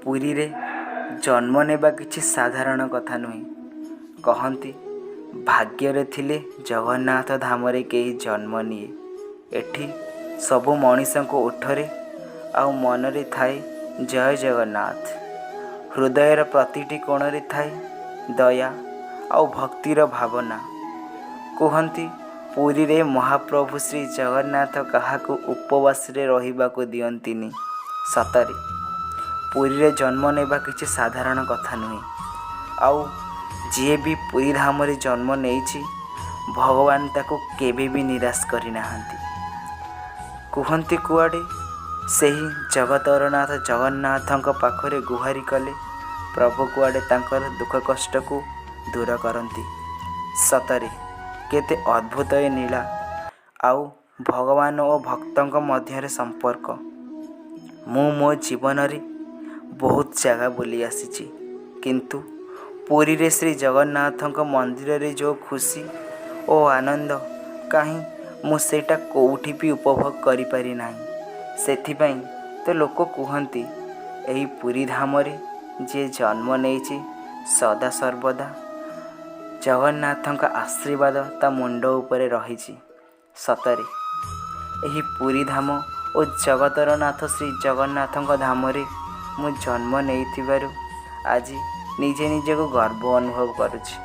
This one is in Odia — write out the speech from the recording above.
ପୁରୀରେ ଜନ୍ମ ନେବା କିଛି ସାଧାରଣ କଥା ନୁହେଁ। କହନ୍ତି, ଭାଗ୍ୟରେ ଥିଲେ ଜଗନ୍ନାଥ ଧାମରେ କେହି ଜନ୍ମ ନିଏ। ଏଠି ସବୁ ମଣିଷଙ୍କ ଓଠରେ ଆଉ ମନରେ ଥାଏ ଜୟ ଜଗନ୍ନାଥ। ହୃଦୟର ପ୍ରତିଟି କୋଣରେ ଥାଏ ଦୟା ଆଉ ଭକ୍ତିର ଭାବନା। କୁହନ୍ତି, ପୁରୀରେ ମହାପ୍ରଭୁ ଶ୍ରୀ ଜଗନ୍ନାଥ କାହାକୁ ଉପବାସରେ ରହିବାକୁ ଦିଅନ୍ତିନି। ସତରେ ପୁରୀରେ ଜନ୍ମ ନେବା କିଛି ସାଧାରଣ କଥା ନୁହେଁ। ଆଉ ଯିଏ ବି ପୁରୀ ଧାମରେ ଜନ୍ମ ନେଇଛି, ଭଗବାନ ତାକୁ କେବେ ବି ନିରାଶ କରିନାହାନ୍ତି। କୁହନ୍ତି କୁଆଡ଼େ ସେହି ଜଗତର ନାଥ ଜଗନ୍ନାଥଙ୍କ ପାଖରେ ଗୁହାରି କଲେ ପ୍ରଭୁ କୁଆଡ଼େ ତାଙ୍କର ଦୁଃଖ କଷ୍ଟକୁ ଦୂର କରନ୍ତି। ସତରେ କେତେ ଅଦ୍ଭୁତ ଏ ଲୀଳା ଆଉ ଭଗବାନ ଓ ଭକ୍ତଙ୍କ ମଧ୍ୟରେ ସମ୍ପର୍କ। ମୁଁ ମୋ ଜୀବନରେ ବହୁତ ଜାଗା ବୁଲି ଆସିଛି, କିନ୍ତୁ ପୁରୀରେ ଶ୍ରୀ ଜଗନ୍ନାଥଙ୍କ ମନ୍ଦିରରେ ଯେଉଁ ଖୁସି ଓ ଆନନ୍ଦ, କାହିଁ ମୁଁ ସେଇଟା କେଉଁଠି ବି ଉପଭୋଗ କରିପାରି ନାହିଁ। ସେଥିପାଇଁ ତ ଲୋକ କୁହନ୍ତି, ଏହି ପୁରୀ ଧାମରେ ଯିଏ ଜନ୍ମ ନେଇଛି, ସଦା ସର୍ବଦା ଜଗନ୍ନାଥଙ୍କ ଆଶୀର୍ବାଦ ତା ମୁଣ୍ଡ ଉପରେ ରହିଛି। ସତରେ ଏହି ପୁରୀ ଧାମ ଓ ଜଗତର ନାଥ ଶ୍ରୀ ଜଗନ୍ନାଥଙ୍କ ଧାମରେ ମୁଁ ଜନ୍ମ ନେଇଥିବାରୁ ଆଜି ନିଜେ ନିଜକୁ ଗର୍ବ ଅନୁଭବ କରୁଛି।